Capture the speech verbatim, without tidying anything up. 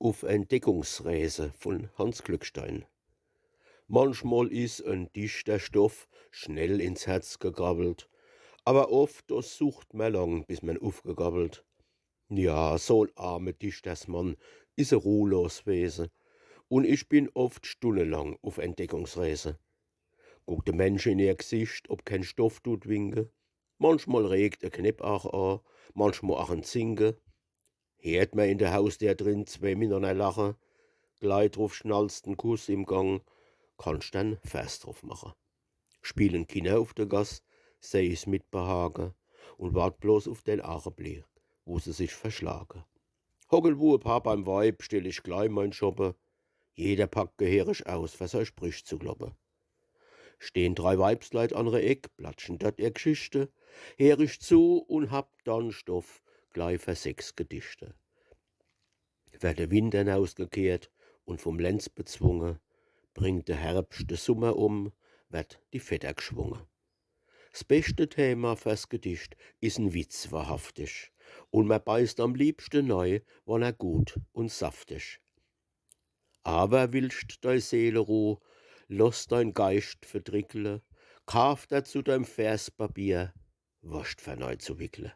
Uff Entdeckungsreese vun Hanns Glückstein. Manchmal is en Dichterstoff schnell ins Herz gegrabbelt, awwer oft, do sucht mer lang, bis mer'n uffgegabbelt. Ja, so'n arme Dichtersmann is e ruhlos Wese, un ich bin oft stunnelang uff Entdeckungsreese. Guckt de Mensch in ihr Gsicht, ob keen Stoff dut winke. Manchmal regt e Knepp aach a, manchmal aach en Zinke. Heert mer in de Hausdeer drin zwee minanner lache, glei druff schnalzt en Kuss im Gang, kannsch dann Vers druff mache. Spielen Kinner uff de Gass, seh ich's mit Behage un wart bloß uff den Aacheblick, wo se sich verschlage. Hocken wo e paar beim Weib, stell ich glei mein Schoppe. Jeder packt geheerig aus, fer sei Sprich zu kloppe. Stehn drei Weibsleit an re Eck, platschen dort ihr Gschichte, heer ich zu un hab dann Stoff glei fer sechs Gedichte. Werd de Winter nausgekehrt un vum Lenz bezwunge, bringt de Herbscht de Summer um, werd die Fedder gschwunge. S beschte Thema fers Gedicht is en Witz wahrhaftig, un mer beißt am liebschte nei, wann er gut un saftig. Awwer willscht dei Seeleruh, loss dein Geischt verdrickle, kaaf der zu deim Vers Papier, Worscht fer nei zu wickle.